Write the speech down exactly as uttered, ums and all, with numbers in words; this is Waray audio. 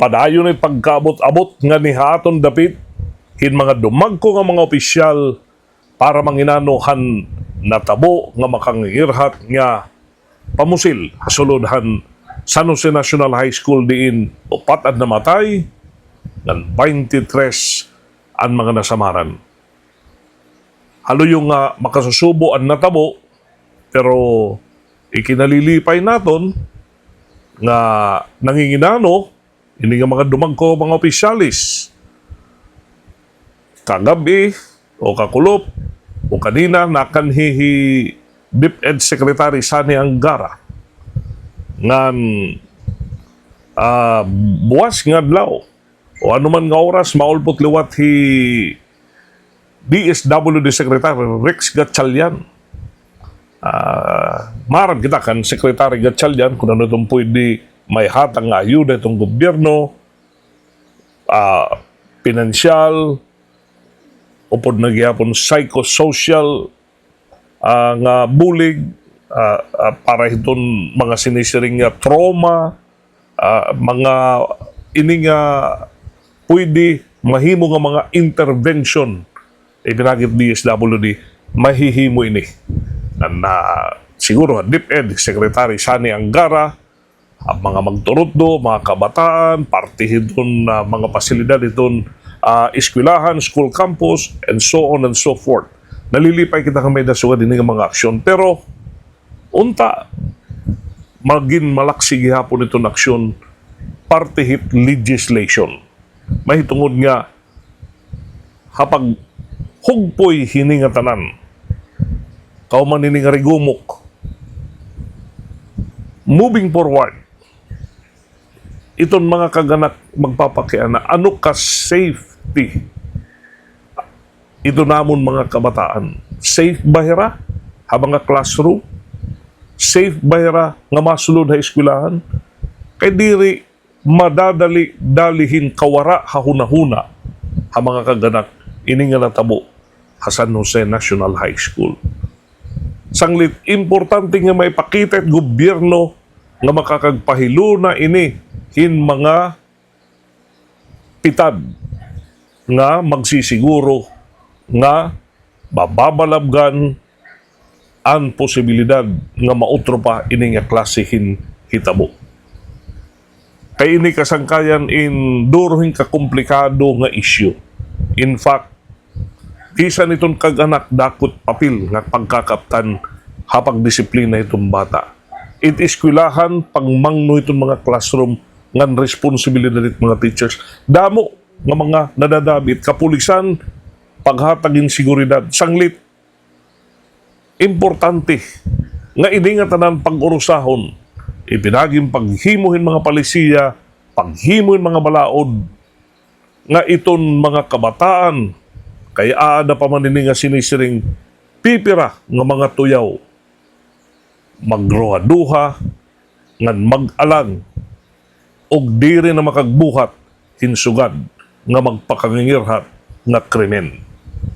padayon it pagkaabot-abot nganhi ha aton dapit hin mga dumagko nga mga opisyal para manginano han natabo nga makangingirhat nga pamusil ha sulod han San Jose National High School, diin upat an namatay ngan twenty-three an mga nasamaran. Haluyo nga makasusubo an natabo, pero ikinalilipay naton nga nanginginano ini nga mga dumagko nga mga opisyalis. Kagab-i o kakulop o kanina, nakanhi hi DepEd Secretary Sonny Angara ngan, ah, buwas nga adlaw o ano man nga oras, maulpot liwat hi D S W D Secretary Rex Gatchalian. Ah, maaram kita kan Secretary Gatchalian kun ano iton pwede maihatag nga ayuda iton gobyerno, ah, pinansyal, upod na gihapon psychosocial, ah, nga bulig, ah, ah, para hiton mga sinisiring nga trauma, ah, mga ini nga pwede mahimo nga mga intervention, ipinagi hit D S W D, mahihimo ini. Ngan, ah, siguro, DepEd Secretary Sonny Angara, ang mga magturutdo, mga kabataan, parte hiton, ah, mga pasilidad hiton, ah, eskwelahan, school campus, and so on and so forth. Nalilipay kita nga may-ada sugad ini nga mga aksyon. Pero, unta, magin malaksi gihapon iton aksyon, parte hit legislation. Mahitungod nga ha paghugpoy hini nga tanan, kahuman hini nga rigumok, moving forward, iton mga kag-anak magpapakiana, ano ka safety iton namon mga kabataan? Safe ba hira ha mga classroom? Safe ba hira nga masulod ha eskwelahan? Kay diri madadali-dali hin kawara ha hunahuna ha mga kag-anak ini nga natabo ha San Jose National High School. Sanglit, importante nga maipakita it gobyerno nga makakagpahiluna ini hin mga pitad nga magsisiguro nga mababalabgan an posibilidad nga mautro pa ini nga klase hin hitabo. Kay ini kasangkayan in duro hin kakomplikado nga isyu. In fact, bisan iton kag-anak, dako it papel nga pagkakaptan ha pagdisiplina hiton bata. It eskwelahan, pagmangno hiton mga classroom ngan responsibilidad hit mga teachers. Damo nga mga nadadabit, kapulisan, paghatag hin seguridad. Sanglit, importante nga ini nga tanan pag-urusahon, ipinagi hin paghimo hin mga palisiya, paghimo hin mga balaod, nga iton mga kabataan, kay aada pa man ini nga sinisiring pipira nga mga tuyaw, magruhaduha, ngan mag-alang, ug diri na makagbuhat hin sugad nga magpakangingirhat nga krimen.